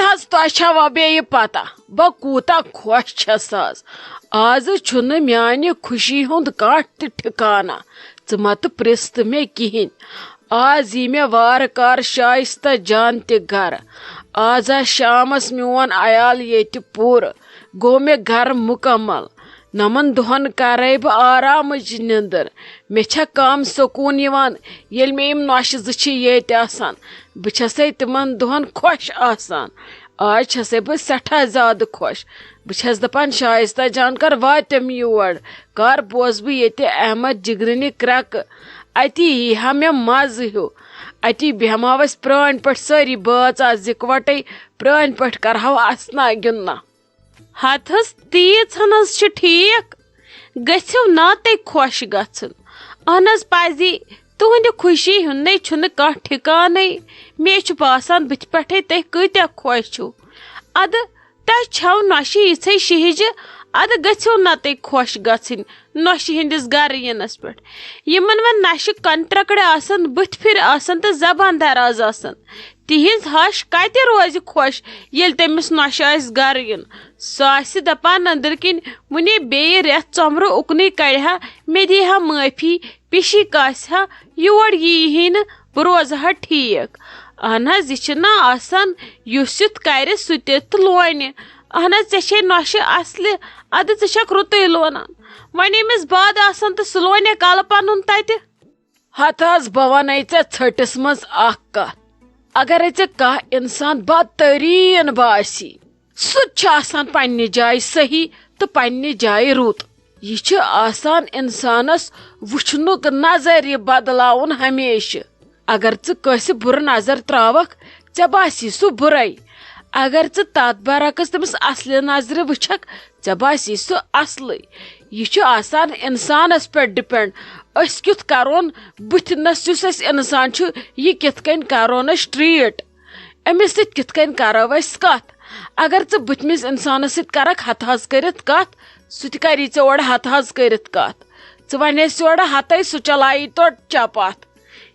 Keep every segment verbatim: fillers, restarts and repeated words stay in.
حظ، تۄہہِ چھوا بیٚیہِ پتہ بہٕ کوٗتاہ خۄش چھَس آز؟ آز چھُنہٕ میانہِ خوشی ہُنٛد کانٛہہ تہِ ٹھِکانہ۔ ژٕ مہ تہٕ پرٛژھ تہٕ مےٚ کِہیٖنۍ۔ آز یی مےٚ وارٕ کارٕ شایستہ جان تہِ گرٕ۔ آز آسہِ شامس میون عیال ییٚتہِ پوٗرٕ۔ گوٚو مےٚ گرٕ مُکمل۔ نَمَن دۄہَن کَرَے بہٕ آرامٕچ نِندٕر۔ مےٚ چھےٚ کَم سکوٗن یِوان، ییٚلہِ مےٚ یِم نۄشہِ زٕ چھِ ییٚتہِ آسان۔ بہٕ چھَسَے تِمَن دۄہَن خۄش آسان۔ آز چھَسَے بہٕ سٮ۪ٹھاہ زیادٕ خۄش۔ بہٕ چھَس دَپان، شایستہ جان، کَر واتٮ۪م یور، کَر بوزٕ بہٕ ییٚتہِ احمد جِگرٕنہِ کرٛٮ۪کہٕ۔ اَتی یی ہا مےٚ مَزٕ ہیوٗ۔ اَتی بیٚہمہٕ ہاو أسۍ پرٛانۍ پٲٹھۍ سٲری بٲژ آز یِکوَٹَے، پرٛانۍ پٲٹھۍ کَرٕ ہاو اَسنا گِنٛدنا۔ ہتہٕ حظ، تیٖژ ہن حظ چھِ ٹھیٖک۔ گٔژھِو نا تُہۍ خۄش گژھُن۔ اہن حظ پزی، تُہنٛدِ خوشی ہُنٛدے چھُنہٕ کانٛہہ ٹھِکانَے۔ مےٚ چھُ باسان بٕتھِ پٮ۪ٹھے تُہۍ کۭتیٛاہ خۄش چھِو۔ ادٕ تۄہہِ چھَو نۄشہِ یِژھے شِہِجہِ، ادٕ گٔژھِو نا تُہۍ خۄش گژھٕنۍ نۄشہِ ہٕنٛدِس گرٕ یِنس پٮ۪ٹھ۔ یِمن وۄنۍ نۄشہِ کنٹرکڑِ آسن، بٕتھِ پھِرِ آسن تہٕ زبان دراز آسن، تِہنٛز ہش کتہِ روزِ خۄش، ییٚلہِ تٔمِس نۄشہِ آسہِ گرٕ یُن؟ سُہ آسہِ دپان أنٛدرٕ کِنۍ، وُنہِ بیٚیہِ رٮ۪تھ ژۄمرٕ اُکنُے کڑِ ہا، مےٚ دی ہا معٲفی، پِشی کاسہِ ہا، یور یی ہی نہٕ، بہٕ روزٕ ہا ٹھیٖک۔ اہن حظ، یہِ چھُنہ آسان، یُس یُتھ کرِ، سُہ تہِ تہٕ لونہِ۔ اہن حظ، ژےٚ چھے نۄشہِ اصلہِ، ادٕ ژٕ چھکھ رُتُے لونان۔ وۄنۍ ییٚمِس بد آسان تہٕ سُہ لونہِ کلہٕ پنُن تتہِ۔ ہتہٕ حظ، بہٕ ونے ژےٚ ژھٔٹِس منٛز اکھ کتھ۔ اگرے ژےٚ کانٛہہ انسان بدترین باسی، سُہ تہِ چھُ آسان پننہِ جایہِ صحیح تہٕ پننہِ جایہِ رُت۔ یہِ چھُ آسان انسانس وٕچھنُک نظریہِ بدلاوُن ہمیشہٕ۔ اگر ژٕ کٲنٛسہِ بُرٕ نظر تراوکھ، ژےٚ باسی سُہ بُرے۔ اگر ژٕ تتھ برعکس تٔمِس اصلہِ نظرِ وٕچھکھ، ژےٚ باسی سُہ اصلٕے۔ یہِ چھُ آسان انسانس پٮ۪ٹھ depend، أسۍ کیُتھ کرون بٕتھِنس، یُس اسہِ انسان چھُ، یہِ کِتھ کٔنۍ کرون أسۍ treat، أمِس سۭتۍ کِتھ کٔنۍ کرو أسۍ کتھ۔ اگر ژٕ بٕتھمِس انسانس سۭتۍ کرکھ ہتہٕ حظ کٔرِتھ کتھ، سُہ تہِ کری ژےٚ اورٕ ہتہٕ حظ کٔرِتھ کتھ۔ ژٕ ونیس یورٕ ہتے، سُہ چلایی تورٕ چپاتھ۔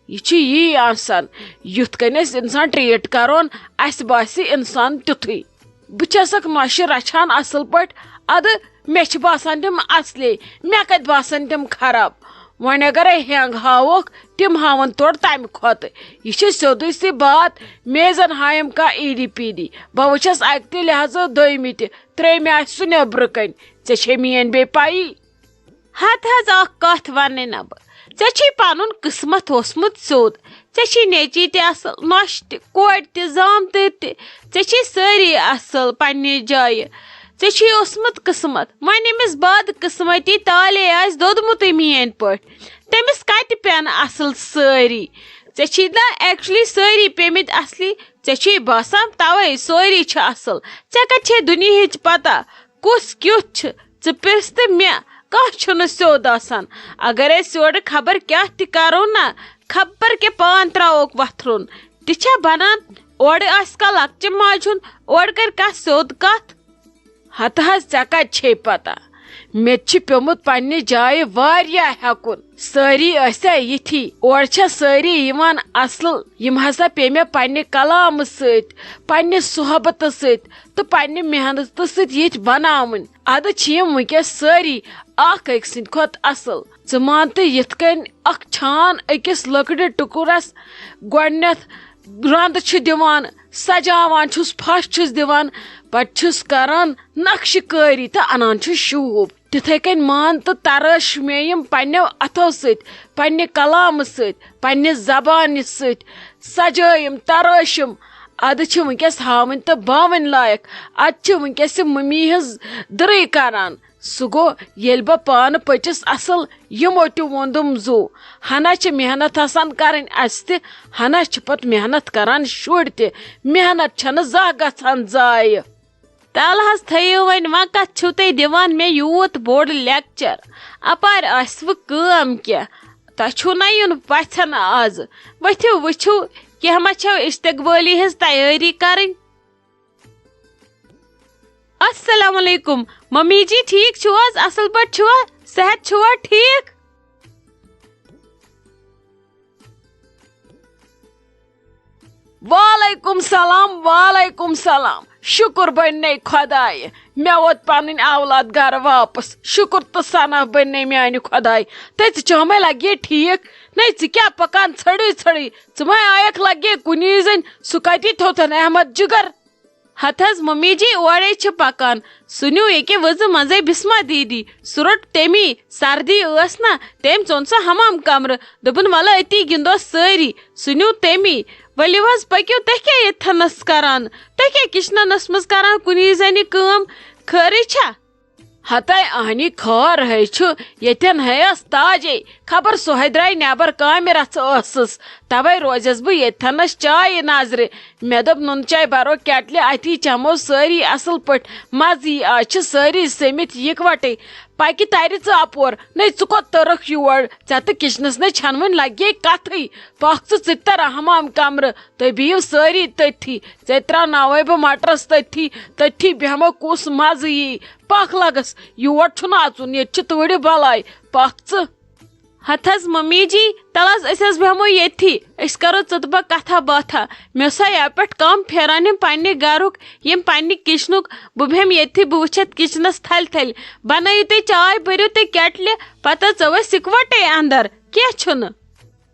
یہِ چھُ یی آسان، یُتھ کٔنۍ أسۍ انسان treat کرون، اسہِ باسہِ انسان تیُتھُے۔ بہٕ چھسکھ نۄشہِ رچھان اصل پٲٹھۍ، ادٕ مےٚ چھِ باسان تِم اصلے، مےٚ کتہِ باسان تِم خراب۔ وۄنۍ اگرے ہینگ ہاووکھ، تِم ہاون تورٕ تمہِ کھۄتہٕ۔ یہِ چھِ سیوٚدُے سی بات، مےٚ زن ہایم کانٛہہ ایٖڈی پیٖڈی۔ بہٕ وٕچھس اکہِ تہِ لحاظہٕ دوٚیمہِ تہِ، ترٛیٚیمہِ آسہِ سُہ نیٚبرٕ کنۍ۔ ژےٚ چھے میٲنۍ بیٚیہِ پَیی؟ ہتہٕ حظ اکھ کتھ ونہٕ نہ بہٕ، ژےٚ چھُے پنُن قسمت اوسمُت سیوٚد۔ ژےٚ چھُے نیٚچی تہِ اصل، نۄشہِ تہِ، کورِ تہِ، زامتٕرۍ تہِ۔ ژےٚ چھُے سٲری اصل پننہِ جایہِ۔ ژےٚ چھُے اوسمُت قسمت۔ وۄنۍ ییٚمِس بد قسمتی تالے آسہِ دوٚدمُتٕے میٲنۍ پٲٹھۍ، تٔمِس کتہِ پٮ۪ن اصل سٲری؟ ژےٚ چھُے نہ actually سٲری پیمٕتۍ اصلی، ژےٚ چھُے باسان توے سٲری چھِ اصل۔ ژےٚ کتہِ چھے دُنیہٕچ پتہ کُس کیُتھ چھُ؟ ژٕ پرژھ تہٕ مےٚ، کانٛہہ چھُنہٕ سیوٚد آسان۔ اگر أسۍ یورٕ خبر کیٛاہ تہِ کرو نا، خبر کیٛاہ پان تراووکھ وۄتھرُن۔ تہِ چھا بنان؟ اورٕ آسہِ کانٛہہ لۄکچہِ ماجہِ ہُنٛد، اورٕ کرِ کانٛہہ سیوٚد کتھ۔ ہتہٕ حظ، ژےٚ کتہِ چھے پتہ؟ مےٚ تہِ چھِ پیوٚمُت پننہِ جایہِ واریاہ ہٮ۪کُن۔ سٲری ٲسیا یِتھی؟ اورٕ چھا سٲری یِوان اصل؟ یِم ہسا پیٚیہِ مےٚ پننہِ کلامہٕ سۭتۍ، پننہِ صحبتہٕ سۭتۍ تہٕ پننہِ محنتہٕ سۭتۍ ییٚتہِ بناوٕنۍ۔ ادٕ چھِ یِم وٕنکیٚس سٲری اکھ أکۍ سٕنٛدِ کھۄتہٕ اصل۔ ژٕ مان تہٕ یِتھ کٔنۍ اکھ چھان أکِس لٔکرِ ٹُکرس گۄڈٕنٮ۪تھ رنٛد چھُ دِوان، سجاوان چھُس، پھش چھُس دِوان، پتہٕ چھُس کران نقشہٕ کٲری تہٕ انان چھُس شوٗب۔ تِتھے کٔنۍ مان تہٕ ترٲش مےٚ یِم پننیو اتھو سۭتۍ، پننہِ کلامہٕ سۭتۍ، پننہِ زبانہِ سۭتۍ سجٲیِم، ترٲشِم۔ ادٕ چھِ وٕنکیٚس ہاوٕنۍ تہٕ باوٕنۍ لایق۔ ادٕ چھِ وٕنکیٚس یہِ مٔمی ہٕنٛز دٕرٕے کران۔ سُہ گوٚو، ییٚلہِ بہٕ پانہٕ پٔچِس اصل، یِمو تہِ ووٚندُم زُو۔ ہنا چھِ محنت آسان کرٕنۍ اسہِ تہِ، ہنا چھِ پتہٕ محنت کران شُرۍ تہِ۔ محنت چھنہٕ زانٛہہ گژھان ضایع۔ تَلہٕ حظ تھٲیِو وۄنۍ، وۄنۍ کَتھ چھِو تُہۍ دِوان مےٚ یوٗت بوٚڑ لیکچر؟ اَپارِ آسِوٕ کٲم کینٛہہ؟ تۄہہِ چھُو نہ یُن پَژھٮ۪ن آزٕ؟ ؤتھِو وٕچھِو، کینٛہہ ما چھَو استقبٲلی ہِنٛز تیٲری کَرٕنۍ؟ السلام علیکم۔ ممی جی، ٹھیٖک چھِو حظ؟ اَصٕل پٲٹھۍ چھِوا؟ صحت چھُوا ٹھیٖک؟ وعلیکم سلام، وعلیکم سلام۔ شکر بننے خدایہِ، مےٚ ووت پنٕنۍ اولاد گرٕ واپس۔ شکر تہٕ ثنا بننے میانہِ خدایہِ۔ تہٕ ژٕ چھہمے لگے ٹھیک؟ نے، ژٕ کیٛاہ پکان ژھٔڑٕے ژھٔڑٕے؟ ژٕ ما آیکھ لگے کُنی زٔنۍ؟ سُہ کتی تھوتن احمد جگر؟ ہتہٕ حظ ممی جی، اورے چھِ پکان۔ سُہ نیوٗ ییٚکیٛاہ وٕزٕ منٛزَے بسمہ دیدی۔ سُہ روٚٹ تٔمی۔ سردی ٲس نہ، تٔمۍ ژوٚن سُہ حمام کمرٕ۔ دوٚپُن، "وَلہٕ أتی گِنٛدو سٲری۔" سُہ نیوٗ تٔمی۔ "ؤلِو حظ، پٔکِو، تُہۍ کیٛاہ ییٚتھَنَس کران؟ تُہۍ کیٛاہ کِچنَنَس منٛز کران کُنی زَنہِ کٲم؟ خٲرٕے چھا؟" ہتَے اہنی خٲر ہے چھُ، ییٚتٮ۪ن ہے ٲس تاجے۔ خبر سۄ ہے درٛاے نٮ۪بر کامہِ رژھٕ ٲسٕس، توے روزٮ۪س بہٕ ییٚتھنس چایہِ نظرِ۔ مےٚ دوٚپ، "نُن چاے برو کیٹلہِ، اتی چمو سٲری اصل پٲٹھۍ، مزٕ یی، آز چھِ سٲری سٔمِتھ یکوٹے۔" پکہِ ترِ ژٕ اپور، نے ژٕ کوٚت تٔرٕکھ یور؟ ژےٚ تہٕ کچنس نے چھنہٕ وُنہِ لگے کتھٕے۔ پکھ ژٕ، ژٕ تہِ تر حمام کمرٕ، تُہۍ بِہِو سٲری تٔتھی۔ ژےٚ ترٛاوناوے بہٕ مٹرس تٔتھی، تٔتھی بیٚہمو، کُس مزٕ یی۔ پکھ لگس، یور چھُنہٕ اژُن، ییٚتہِ چھِ تۭرِ بلاے۔ پکھ ژٕ۔ ہتہٕ حظ ممی جی، تَلہٕ حظ أسۍ حظ بیٚہمو ییٚتھی، أسۍ کرو ژٕ تہٕ بہٕ کتھا باتھا۔ مےٚ سا یپہٕ پٮ۪ٹھ کم پھیران یِم پننہِ گرُک، یِم پننہِ کچنُک۔ بہٕ بیٚہمہٕ ییٚتھی، بہٕ وٕچھتھ کچنس تھلہِ تھلہِ۔ بنٲیِو تُہۍ چاے، بٔرِو تُہۍ کیٹلہِ، پتہٕ حظ ژَو أسۍ یکوٹے اندر۔ کینٛہہ چھُنہٕ۔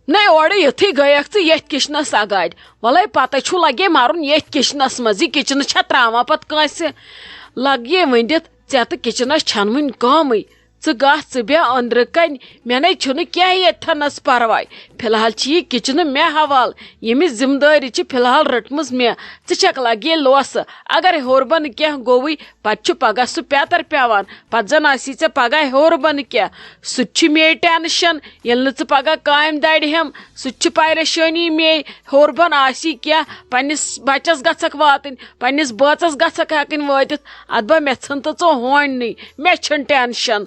نے، اورٕ یُتھُے گٔیَکھ ژٕ ییٚتھۍ کِچنَس اَگادِ، وَلَے پَتَے چھُ لَگے مَرُن ییٚتھۍ کِچنَس منٛز۔ یہِ کِچنہٕ چھا ترٛاوان پَتہٕ کٲنٛسہِ؟ لَگیے ؤنِتھ، ژےٚ تہٕ کِچنَس چھَنہٕ وٕنہِ کٲمٕے۔ ژٕ گژھ، ژٕ بیٚہہ أنٛدرٕ کَنۍ، مےٚ نے چھُنہٕ کینٛہہ ییٚتھَنَس پَرواے۔ فی الحال چھِ یہِ کِچنہٕ مےٚ حوالہٕ، ییٚمِچ ذِمہٕ دٲری چھِ فی الحال رٔٹمٕژ مےٚ۔ ژٕ چھَکھ لَگے لوسہٕ، اگر ہیوٚر بۄنہٕ کینٛہہ گوٚوُے، پتہٕ چھُ پگاہ سُہ پیتر پٮ۪وان، پتہٕ زن آسی ژےٚ پگاہ ہیوٚر بۄنہٕ کینٛہہ۔ سُہ تہِ چھُ مے ٹینشن، ییٚلہِ نہٕ ژٕ پگاہ کامہِ دَرِ ہٮ۪م، سُہ تہِ چھُ پریشٲنی مے۔ ہیوٚر بۄن آسی کینٛہہ، پننِس بچس گژھکھ واتٕنۍ، پننِس بٲژس گژھکھ ہٮ۪کٕنۍ وٲتِتھ۔ ادٕ بہ مےٚ ژھٕن تہٕ ژٕ ہونۍ نٕے، مےٚ چھُنہٕ ٹینشن۔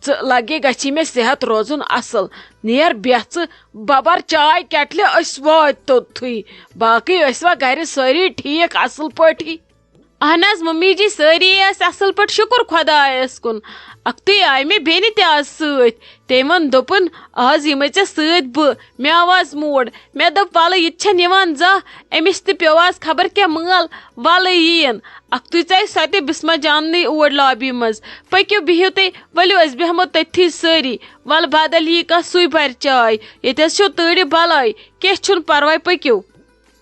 ژٕ لگے گژھی مےٚ صحت روزُن اصل۔ نیر بیٚہہ ژٕ، ببر چاے کیٹلہِ، أسۍ وٲتۍ توٚتتھٕے۔ باقٕے ٲسوا گرِ سٲری ٹھیٖک اصل پٲٹھی؟ اہن حظ ممی جی، سٲری ٲسۍ اصل پٲٹھۍ، شُکُر خۄدایس کُن۔ اکھتُے آیہِ مےٚ بیٚنہِ تہِ آز سۭتۍ۔ تٔمۍ ووٚن، دوٚپُن، "آز یِمے ژےٚ سۭتۍ بہٕ۔" مےٚ آو آز موڈ۔ مےٚ دوٚپ، "ولہٕ، یہِ تہِ چھَنہٕ یِوان زانٛہہ، أمِس تہِ پیوٚو آز خبر کیٛاہ مٲل، ولہٕ یِیِن۔" اکھتُے ژاے سۄ تہِ بسمہ جاننٕے اوٗرۍ لابی منٛز۔ "پٔکِو، بِہِو تُہۍ، ؤلِو أسۍ بیٚہمو تٔتھی سٲری۔ ولہٕ بدل یی کانٛہہ، سُے برِ چاے۔ ییٚتہِ حظ چھو تۭرِ بلاے، کینٛہہ چھُنہٕ پرواے، پٔکِو۔"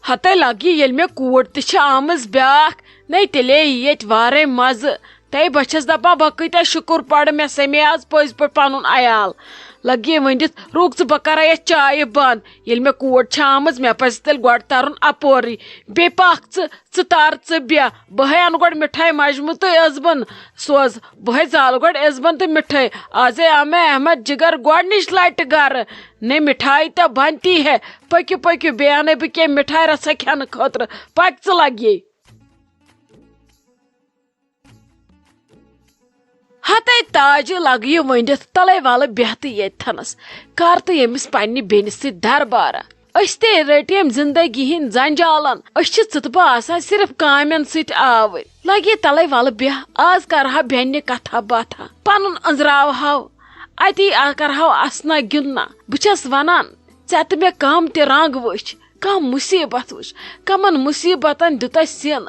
ہتے لگہِ ییٚلہِ مےٚ کوٗر تہِ چھِ آمٕژ بیٛاکھ، نے تیٚلے یی ییٚتہِ وارے مزٕ۔ تَے بہٕ چھَس دپان، بہٕ کۭتیٛاہ شُکُر پرٕ مےٚ سَمے آز پٔزۍ پٲٹھۍ پنُن عیال۔ لگہِ ؤنِتھ، "رُک ژٕ، بہٕ کرے یَتھ چایہِ بنٛد۔ ییٚلہِ مےٚ کوٗر چھِ آمٕژ، مےٚ پزِ تیٚلہِ گۄڈٕ ترُن اپورٕے۔ بیٚیہِ پکھ ژٕ، ژٕ تر ژٕ بیٚہہ، بہٕ ہے انہٕ گۄڈٕ مِٹھایہِ مجمہٕ تہٕ ٲسبن سوز۔ بہٕ ہے زالہٕ گۄڈٕ ٲسبن تہٕ مِٹھٲے۔ آزے آو مےٚ احمد جگر گۄڈٕنِچ لٹہِ گرٕ۔ نے مِٹھایہِ تہٕ بنتی ہے۔ پٔکِو، پٔکِو، بیٚیہِ اَنَے بہٕ کینٛہہ مِٹھایہِ رَژھا کھٮ۪نہٕ خٲطرٕ۔ پَکہِ ژٕ لَگہِ یے۔" ہَتَے تاجہِ لَگہٕ یہِ ؤنِتھ، تَلَے وَلہٕ بیٚہتہٕ ییٚتھَنَس۔ کَر تہٕ ییٚمِس پنٛنہِ بیٚنہِ سۭتۍ دربارہ۔ أسۍ تے رٔٹۍ ییٚمۍ زِندگی ہِنٛدۍ جنجالَن۔ أسۍ چھِ ژٕ تہٕ بہٕ آسان صرف کامٮ۪ن سۭتۍ آوٕرۍ۔ لَگہِ تَلَے وَلہٕ بیٚہہ، آز کَرٕہا بیٚنہِ کَتھا باتھا۔ پَنُن أنٛزراوہاو۔ اَتی آ-، کَرٕہاو اَسنا گِنٛدنا۔ بہٕ چھَس وَنان، ژےٚ تہٕ مےٚ کَم تہِ رنٛگ وٕچھ، کَم مُصیٖبت وٕچھ، کَمَن مُصیٖبتَن دیُت اَسہِ سِن،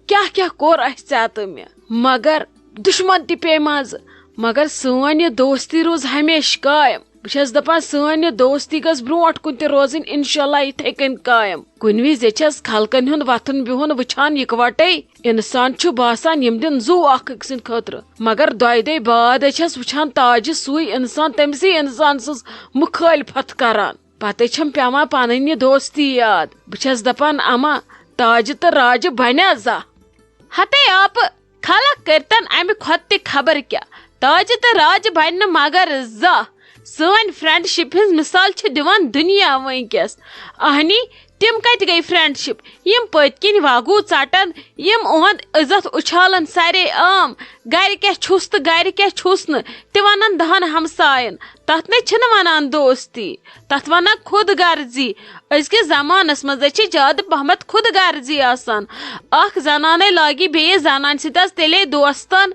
کیٛاہ کیٛاہ کوٚر اَسہِ ژےٚ تہٕ مےٚ۔ مگر دُشمَن تہِ پیٚیہِ منٛزٕ، مگر سٲنۍ یہِ دوستی روٗز ہمیشہِ قٲیِم۔ بہٕ چھَس دَپان، سٲنۍ یہِ دوستی گٔژھ برٛونٛٹھ کُن تہِ روزٕنۍ، اِنشاء اللہ، یِتھَے کٔنۍ قٲیِم۔ کُنہِ وِزِ چھَس خلقَن ہُنٛد وۄتھُن بِہُن وٕچھان یِکوَٹَے، اِنسان چھُ باسان، یِم دِن زُو اَکھ أکۍ سٕنٛدِ خٲطرٕ۔ مگر دۄیہِ دۄہہِ بعد چھَس وٕچھان تاجہِ سُے اِنسان، تٔمسٕے اِنسان سٕنٛز مُخٲلفت کَران۔ پتہٕ چھم پیوان پنٕنۍ یہِ دوستی یاد۔ بہٕ چھس دپان، اما، تاجہِ تہٕ راجہِ بنیا زانٛہہ؟ ہتے آپہٕ، خلق کٔرتن امہِ کھۄتہٕ تہِ خبر کیٛاہ۔ تاجہِ تہٕ راجہِ بنہِ نہٕ مگر زانٛہہ۔ سٲنۍ friendship ہٕنٛز مثال چھِ دِوان دُنیا وٕنکیٚس۔ اہنی، تِم کتہِ گٔے friendship؟ یِم پٔتۍ کِنۍ واگوٗ ژٹن، یِم اُہُنٛد عزت اُچھالن سارے عام۔ گرِ کیٛاہ چھُس تہٕ گرِ کیٛاہ چھُس نہٕ، تہِ ونن دہن ہمساین۔ تتھ نے چھِنہٕ ونان دوستی، تتھ ونان خود غرضی۔ أزکِس زمانس منٛز حظ چھِ زیادٕ پہمتھ خود غرضی آسان۔ اکھ زنانے لاگہِ بیٚیِس زنانہِ سۭتۍ حظ تیٚلے دوستن،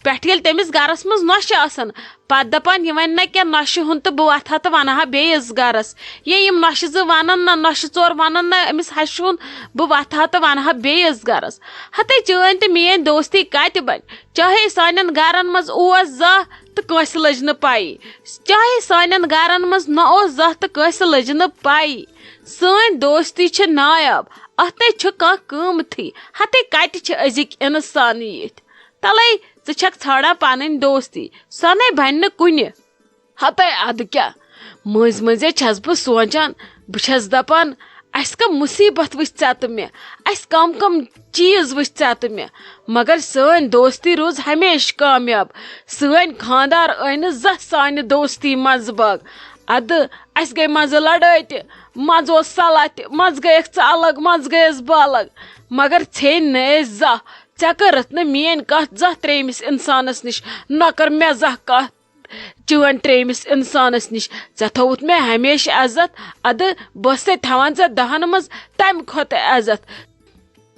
پٮ۪ٹھٕ ییٚلہِ تٔمِس گَرَس منٛز نۄشہِ آسَن، پَتہٕ دَپان، "یہِ وَنہِ نہ کینٛہہ نۄشہِ ہُنٛد تہٕ بہٕ وَتھٕ ہا تہٕ وَنہٕ ہا بیٚیِس گَرَس۔ یا یِم نۄشہِ زٕ وَنَن نہ، نۄشہِ ژور وَنَن نہ أمِس ہَشہِ ہُنٛد، بہٕ وَتھٕ ہا تہٕ وَنہٕ ہا بیٚیِس گَرَس۔" ہَتے چٲنۍ تہٕ میٛٲنۍ دوستی کَتہِ بَنہِ؟ چاہے سانٮ۪ن گَرَن منٛز اوس زانٛہہ تہٕ کٲنٛسہِ لٔج نہٕ پَیی، چاہے سانٮ۪ن گَرَن منٛز نہ اوس زانٛہہ تہٕ کٲنٛسہِ لٔج نہٕ پَیی۔ سٲنۍ دوستی چھِ نایاب، اَتھ نے چھُ کانٛہہ قۭمتھٕے۔ ہَتے کَتہِ چھِ أزِکۍ اِنسان یِتھۍ؟ تَلَے ژٕ چھَکھ ژھانٛڈان پَنٕنۍ دوستی، سۄ نے بَنہِ نہٕ کُنہِ۔ ہَتے اَدٕ کیٛاہ، مٔنٛزۍ مٔنٛزۍ ہے چھَس بہٕ سونٛچان، بہٕ چھَس دَپان، اَسہِ کَم مُصیٖبت وٕچھ ژےٚ تہٕ مےٚ، اَسہِ کَم کَم چیٖز وٕچھ ژےٚ تہٕ مےٚ، مگر سٲنۍ دوستی روٗز ہمیشہِ کامیاب۔ سٲنۍ خانٛدار ٲے نہٕ زانٛہہ سانہِ دوستی منٛزٕ باگ۔ اَدٕ اَسہِ گٔے منٛزٕ لَڑٲے تہِ، منٛزٕ اوس صلاح تہِ، منٛزٕ گٔیَکھ ژٕ الگ، منٛزٕ گٔیَس بہٕ الگ، مگر ژھیٚنۍ نہٕ أسۍ زانٛہہ۔ ژےٚ کٔرٕتھ نہٕ میٛٲنۍ کَتھ زانٛہہ ترٛیٚیِمِس اِنسانَس نِش، نہ کٔر مےٚ زانٛہہ کَتھ چٲنۍ ترٛیٚیِمِس اِنسانَس نِش۔ ژےٚ تھوٚوُتھ مےٚ ہمیشہِ عزت، اَدٕ بہٕ ٲسَے تھاوان ژےٚ دَہَن منٛز تَمہِ کھۄتہٕ عزت۔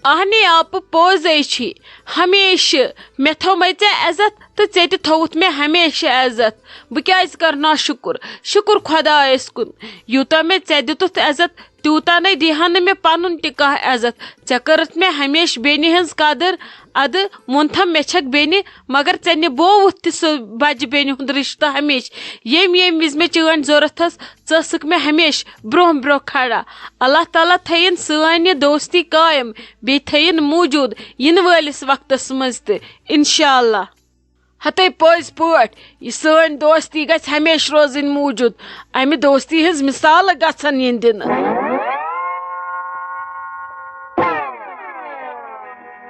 اہنی آپہٕ پوزے چھی، ہمیشہِ مےٚ تھوٚومَے ژےٚ عزت تہٕ ژےٚ تہِ تھوٚوُتھ مےٚ ہمیشہِ عزت۔ بہٕ کیٛازِ کَرٕ ناشُکُر؟ شُکُر خۄدایَس کُن، یوٗتاہ مےٚ ژےٚ دیُتُتھ عزت، تیوٗتاہ نے دی ہا نہٕ مےٚ پَنُن تہِ کانٛہہ عزت۔ ژےٚ کٔرٕتھ مےٚ ہمیشہِ بیٚنہِ ہٕنٛز قدٕر۔ اَدٕ ووٚنتھم مےٚ چھَکھ بیٚنہِ، مگر ژےٚ نِبووُتھ تہِ سُہ بَجہِ بیٚنہِ ہُنٛد رِشتہٕ ہمیشہِ۔ ییٚمہِ ییٚمہِ وِزِ مےٚ چٲنۍ ضوٚرَتھ ٲس، ژٕ ٲسٕکھ مےٚ ہمیشہِ برٛونٛہہ برٛونٛہہ کھڑا۔ اللہ تعالیٰ تھٲیِن سٲنۍ یہِ دوستی قٲیِم، بیٚیہِ تھٲیِن موٗجوٗد یِنہٕ وٲلِس وقتَس منٛز تہِ، اِنشاء اللہ۔ ہَتے پٔزۍ پٲٹھۍ، یہِ سٲنۍ دوستی گژھِ ہمیشہِ روزٕنۍ موٗجوٗد۔ اَمہِ دوستی ہٕنٛز مِثالہٕ گژھن یِنۍ دِنہٕ۔